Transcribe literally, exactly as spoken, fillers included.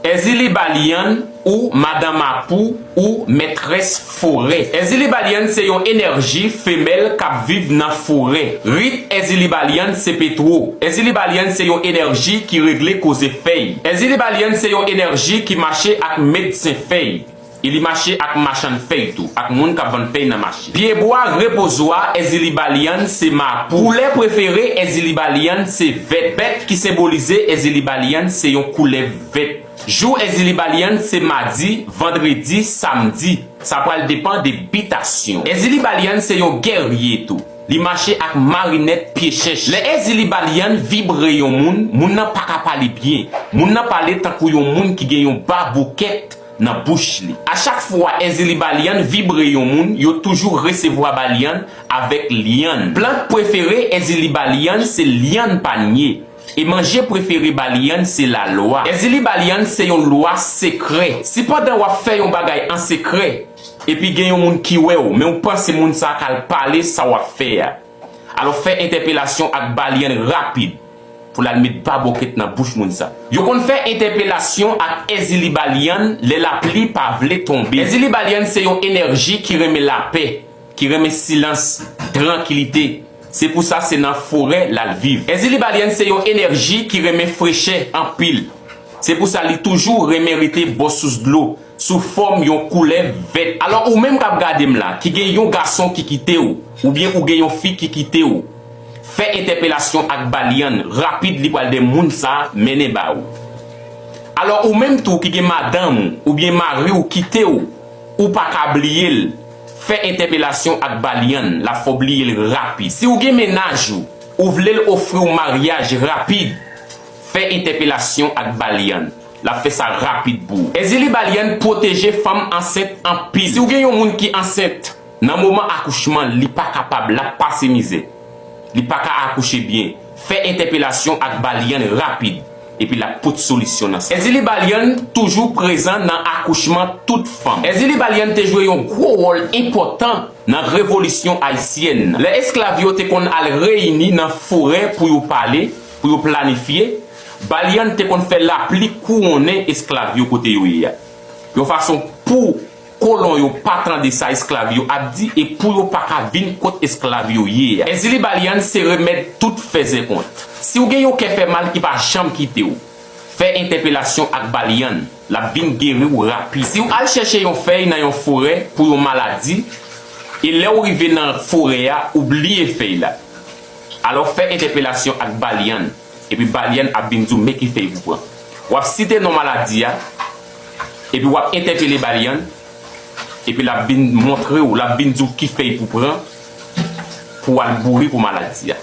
Èzili Balyann ou Madan Mapou ou Mètrès Forè. Èzili Balyann se yon enèji femèl k ap viv nan forè. Rit Èzili Balyann se petwo. Èzili Balyann se yon enèji ki regle koze fèy. Èzili Balyann se yon enèji ki mache ak medsen fèy. E li mache ak machann fèy tou, ak moun k ap vann fèy nan mache. Pyebwa repozwa Èzili Balyann se mapou. Koulè prefere Èzili Balyann se vèt. Bèt ki senbolize Èzili Balyann se yon koulè vèt. Jou Èzili Balyann se madi, vandredi, samdi. Sa pral depann de bitasyon. Èzili Balyann se yon gèrye tou. Li mache ak marinèt pye chèch. Lè Èzili Balyann vibre yon moun, moun nan pa ka pale byen. Moun nan pale tankou yon moun ki gen yon baboukèt nan bouch li. A chak fwa Èzili Balyann vibre yon moun, yo toujou resevwa Balyann avèk lyann. Plant prefere Èzili Balyann se lyann panye. E manje prefere Balyann se lalwa. Èzili Balyann se yon lwa sekrè. Si pandan w ap fè yon bagay an sekrè, epi gen yon moun ki wè w, men w panse moun sa a ka al pale sa w ap fè a, alò fè entèpelasyon ak Balyann rapid pou l al met babokèt nan bouch moun sa. Yo konn fè entèpelasyon ak Èzili Balyann lè lapli pa vle tonbe. Èzili Balyann se yon enèji ki renmen lapè, ki renmen silans, trankilite. Se pou sa se nan forè l al viv. Èzili Balyann se yon enèji ki renmen frechè anpil. Se pou sa li toujou renmen rete bò sous dlo, sou fòm yon koulè vèt. Alò ou menm k ap gade m la, ki gen yon gason ki kite w, oubyen ou gen yon fi ki kite w, fè entèpelasyon ak Balyann, rapid li pral de moun sa a mennen ba ou. Alò ou menm tou ki gen madanm ou, oubyen mari w kite w, ou pa ka bliye l, fè entèpelasyon ak Balyann, l ap fè w bliye l rapid. Si w gen mennaj ou, ou vle l ofri w maryaj rapid, fè entèpelasyon ak Balyann, l ap fè sa rapid pou ou. Èzili Balyann pwoteje fanm ansent anpil. Si w gen yon moun ki ansent, nan moman akouchman l, li pa kapab, l ap pase mizè. Li pa ka akouche byen. Fè entèpelasyon ak Balyann rapid, epi l ap pot solisyon nan sa. Èzili Balyann toujou prezan nan akouchman tout fanm. Èzili Balyann te jwe yon gwo wòl enpòtan nan revolisyon ayisyèn nan. Lè esklav yo te konn al reyini nan forè pou yo pale, pou yo planifye, Balyann te konn fè lapli kouwonnen esklav yo kote yo ye a, yon fason pou kolon yo pa tande sa esklav yo ap di e pou yo pa ka vin kot esklav yo ye a. Èzili Balyann se remèd tout fèzè kont. Si w gen yon kè fè mal ki pa janm kite w, fè entèpelasyon ak Balyann, l ap vin geri w rapid. Si w al chèche yon fèy nan yon forè pou yon maladi, e lè w rive nan forè a, ou bliye fèy la, alò fè entèpelasyon ak Balyann, epi Balyann ap vin di w men ki fèy pou pran. W ap site non maladi a, epi w ap entèpele Balyann, epi l ap vin montre w, l ap vin di w ki fèy pou pran pou w al boure pou maladi a.